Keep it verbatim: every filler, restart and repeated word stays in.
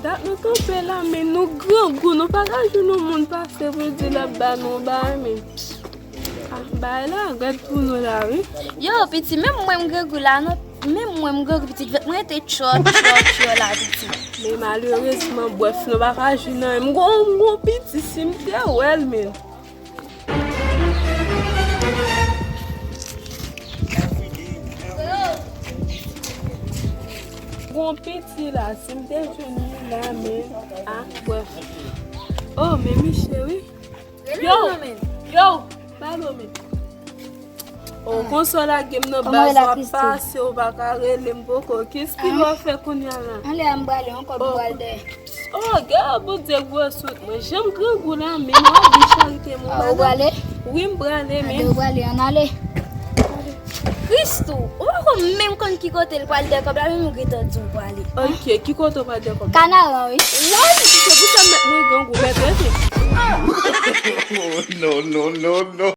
Dat nou kanpe la, men nou grangou, nou pa ka jwenn yon moun pase pou di l ap ba nou yon bagay, men. Ah, bagay la rèd pou nou la, wi. Yo, piti, menm mwen m grangou la, non. Menm mwen m grangou, piti. Vèt mwen rete tchò, tchò, tchò la, piti. Men malerezman, brèf, nou pa ka jwenn anyen. M gon, m gon piti, si m te wè l, men. Gon piti la, si m te jwenn li la, men, ah, brèf. Oh, men Miche, wi. Yo, yo, pale w, men. Oh, konsa w lage m nan baz, w ap pase, w pa ka rele m poko. Ki espri w ap fè kounye a la? Anlè a m prale ankò, m pral dèyè. Oh, gade Bondye gwo sou mwen. Jan m grangou la, men m anvi charite m, madanm. Ou prale? Wi, m prale, men. Ou prale, ann ale. Christoo, ou poko menm konn ki kote l pral dèyè kòb la, menm ou gentan di w prale. Ok, ki kote w pral dèyè kòb la? Kanaran, wi. Woy, se pou sa m mèt mwen grangou, mèt rete. Oh, non, non, non, non.